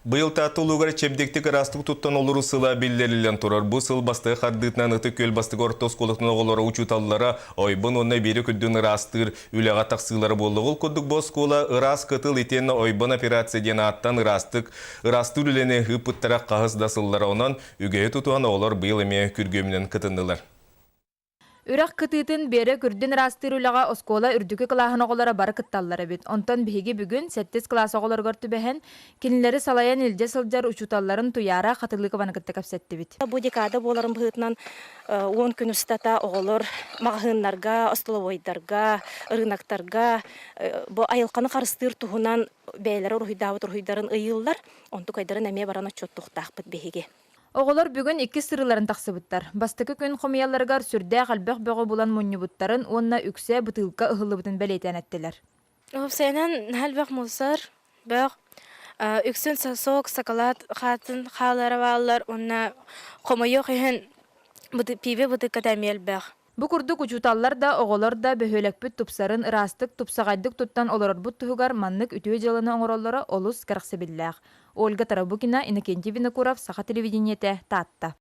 Быйыл Таатта улуугар чэбдиктик ыраастык туттан олоруу сыла биллэриллэн турар. Бу сыл бастакы хардыытынан Ытык Күөл бастакы орто оскуолатын оҕолоро, учууталлара ойбон уонна биэри күрдүн ыраастыыр үлэҕэ тахсыылара буолла. Ол курдук бу оскуола Ыраас кытыл итиэннэ Ойбон операция диэн ааттаан ыраастык ыраастыыр үлэни ыыппыттара хаһыс да сыллара. Онон үгэһи тутуһан оҕолор быйыл эмиэ күргүөмүнэн кытыннылар. Үрэх кытыытын Биэрэ күрдүн ыраастыыр үлэҕэ оскуола үрдүкү кылааһын оҕолоро бары кытталлар эбит. Онтон биһиги бүгүн сэттис кылаас оҕолоругар түбэһэн, кинилэри салайан илдьэ сылдьар учууталларын Туйаара Хатылыкованы кытта кэпсэттибит. Бу декада буоларын быһыытынан 10 күн устата оҕолор маҕаһыыннарга, остолобуойдарга, ырыынактарга бу айылҕаны харыстыыр туһунан бэйэлэрэ уруһуйдаабыт уруһуйдарын ыйыыллар. Онтукайдарын эмиэ баран отчуоттуохтаахпыт биһиги. Оҕолор бүгүн иккис сырыыларын тахсыбыттар. Бастакы күн хомуйалларыгар сүрдээх элбэх бөҕү булан мунньубуттарын уонна үксэ бытыылка ыһыллыбытын бэлиэтээн эттилэр. Уопсайынан наһаа элбэх мусор, бөх, үксүн сосок, сакалаат хаатын хаалара бааллар уонна хомойуох иһин пиибэ бытыыкката эмиэ элбэх. Бу курдук учууталлар да, оҕолор да бөһүөлэкпит тупсарын, ыраастык, тупсаҕайдык туттан олорорбут туһугар маннык үтүө дьыаланы оҥороллоро олус кэрэхсэбиллээх. Ольга Тарабукина, Иннокентий Винокуров, Саха телевидениетэ, Таатта.